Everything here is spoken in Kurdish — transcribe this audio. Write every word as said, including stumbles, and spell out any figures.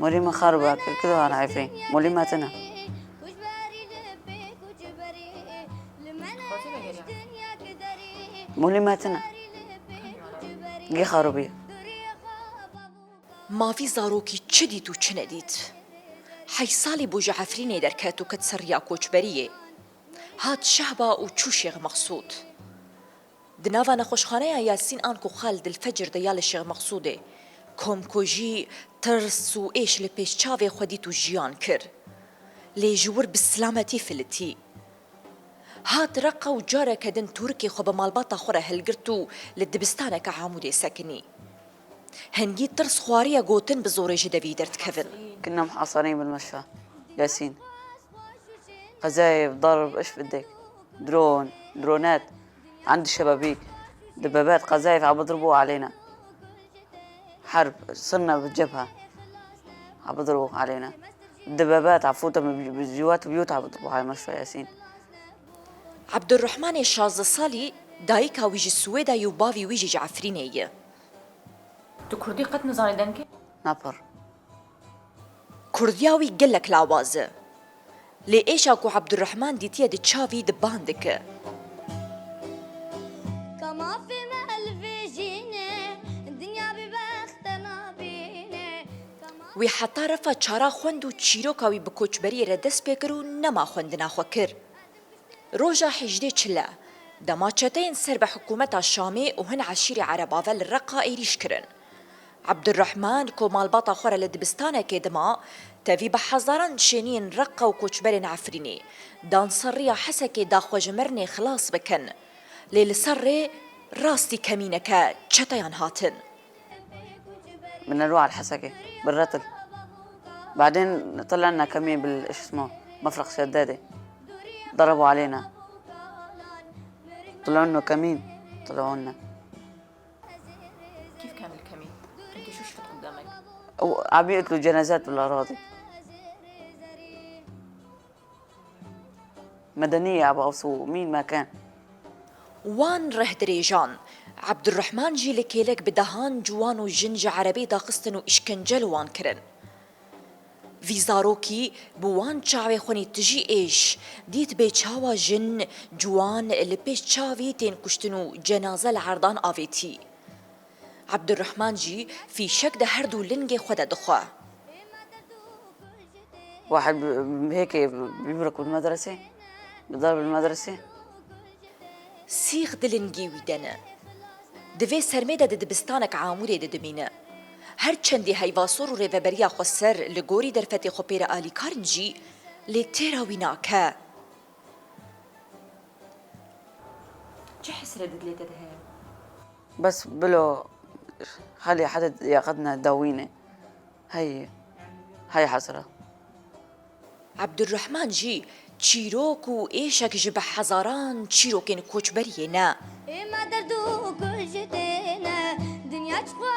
Molî min xarû be, kir kir wan Efrîn. Molî me tine. Molî me tine. Gê xarû bî. Ma vî zarokî çi dît û çi nedît? Heyş salî bû ji Efrînê derket û ket ser riya koçberiyê. Hat Şehba û çû Şêx Mexsûd. Di nava nexweşxaneya Yasîn anku Xalid el Fecir de ya li Şêx Mexsûdê, komkujî, tirs û êş li pêş çavê xwe dît û jiyan kir. Lê ji wir bi silametî filitî. Hat Reqa û careke din tûrikê xwe bi malbata xwe re hilgirt û li dibistaneke Amûdê sekinî. Hingî tirs xwariye gotin bi zorê ji devî derdikevin. كنا محاصرين بالمشفى ياسين. قذايف ضرب، ايش بدك؟ درون، درونات، عند الشبابيك، دبابات، قذايف عم بضربوا علينا. حرب، صرنا بالجبهة، عم بضربوا علينا. دبابات عم فوتها من بي- بجوات بيوت، عم بضربوا على مشفى ياسين. Abdurrahmanê şazdeh salî, dayika wî ji Swêdayê û bavî wî jî ji Efrînê ye. Tu kurdî qet nizanî dengê? Napir. Kurdiya wî gelek lawaz e. Lê êşa ku Abdurrahman dîtiye di çavî di ban dike. Ka mafê me li vê jî ne, dinya bî bexte nabîne. Ka ma- Wî heta refa çara xwend û çîroka wî bi koçberiyê re dest pê kir û nema xwendina xwe kir. Roja hejdê çile, dema çeteyên ser bi hikûmeta Şamê û hin eşîrê Ereba ve li Reqa êrîş kirin. Abdurrahman ku malbata xwe re li dibistanekê dima, tevî bi hezaran şêniyên Reqa û koçberên Efrînê dan ser riya Hesekê da xwe ji mirinê xilas bikin. Lê li ser rê rastî kemîneke çeteyan hatin. بدنا نروح على الحسكة بالرتل. بعدين طلع لنا كمين بال، شو اسمه، مفرق شدادة. ضربوا علينا. طلعوا لنا كمين. طلعوا لنا. كيف كان الكمين؟ انت شو شفت قدامك؟ وعم يقتلوا جنازات بالأراضي. مدنية عم يقصفوا مين ما كان. Wan reh dirêjan. Abdurrahman jî li kêlek bi dehan ciwan û jin ji erebê daxistin û îşkence li wan kirin. Vî zarokî bi wan çavê xwenî tijî êş dît bê çawa jin, ciwan li pêş çavî tên kuştin û cenaze li erdan avêtî. Abdurrahman jî fîşek di her du lingê xwe de dixwe. واحد ب-، هيك بيبرك بالمدرسة، بضرب المدرسة. Sîx di lingî wî de ne. Di vê sermê de di dibistanek Amûrê de dimîne. Her çendî heyvasor û rêveberiya xweser li gorî derfetê xwe pê re alîkar in jî, lê têra wî nake. Çi hesret di dilê te de heye? بس بلو خلي حدا ياخدنا داويني. هي، هي حسرة. Abdurrahman jî çîrok û êşek ji bi hezaran çîrokên koçberiyê ne. Ê me derd û kul ji tê ne, dinya çi xwe